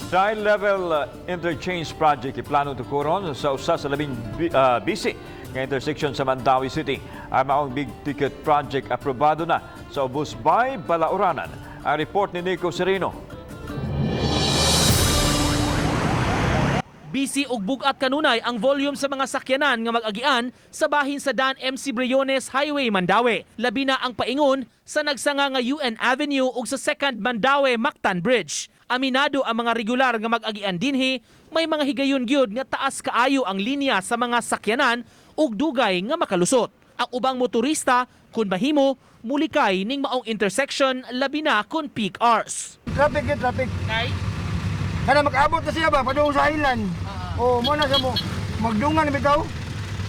Tri-level interchange project iplano tukuron sa usa sa labing busy nga intersection sa Mandaue City. Ang maong big ticket project aprobado na sa ubos by Balauranan. Ang report ni Nico Sereno. Busy ug bug-at kanunay ang volume sa mga sakyanan nga mag-agian sa bahin sa Dan MC Briones Highway, Mandaue. Labi na ang paingon sa nagsanga nga UN Avenue ug sa 2nd Mandaue Mactan Bridge. Aminado ang mga regular nga mag-agian dinhi, may mga higayon gyud nga taas kaayo ang linya sa mga sakyanan ug dugay nga makalusot. Ang ubang motorista, kun mahimo, mulikay ning maong intersection, labi na kun peak hours. Traffic yun, traffic. Kana mag-abot na siya ba, padung sa island. Oh, mo na siya mo. Magdungan na bitaw.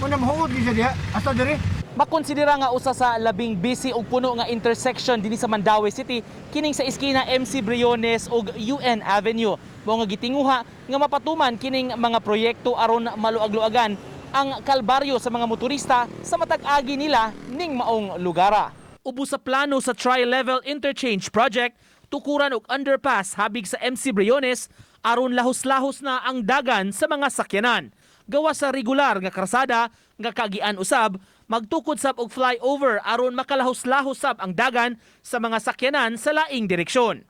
Mo na mahuod gyud siya diha. Hasta diri. Makonsidera nga usa sa labing busy ug puno nga intersection dinhi sa Mandaue City kining sa iskina MC Briones ug UN Avenue. Mao nga gitinguha nga mapatuman kining mga proyekto aron maluag-luagan ang kalbaryo sa mga motorista sa matag agi nila ning maong lugara. Ubos sa plano sa tri-level interchange project, tukuran og underpass habig sa MC Briones aron lahos-lahos na ang dagan sa mga sakyanan. Gawa sa regular nga krasada nga kagian usab, magtukod sab og flyover aron makalahos-lahos sab ang dagan sa mga sakyanan sa laing direksyon.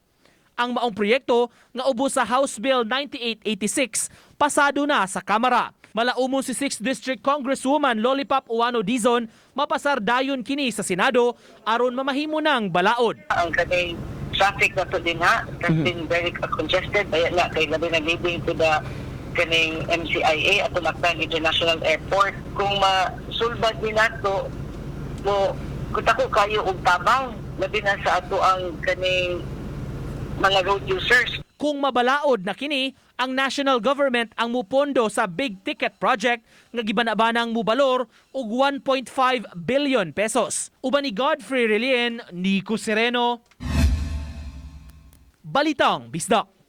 Ang maong proyekto nga ubos sa House Bill 9886 pasado na sa Kamara. Malaumon si 6th District Congresswoman Lollipop Ouano Dizon, mapasar dayon kini sa Senado aron mamahimo ng balaod. Ang kaning traffic na to din ha has been very congested baya na kay labi na leading to the kaning MCIA ato Mactan International Airport. Kung masulbad ni nato mo kutako kayo og tabang, labi na sa ato ang kaning mga road users. Kung mabalaod na kini, ang national government ang mupondo sa big ticket project nga gibanabanang mubalor og 1.5 billion pesos. Uban ni Godfrey Relien, Nico Sereno. Balitang Bisdak.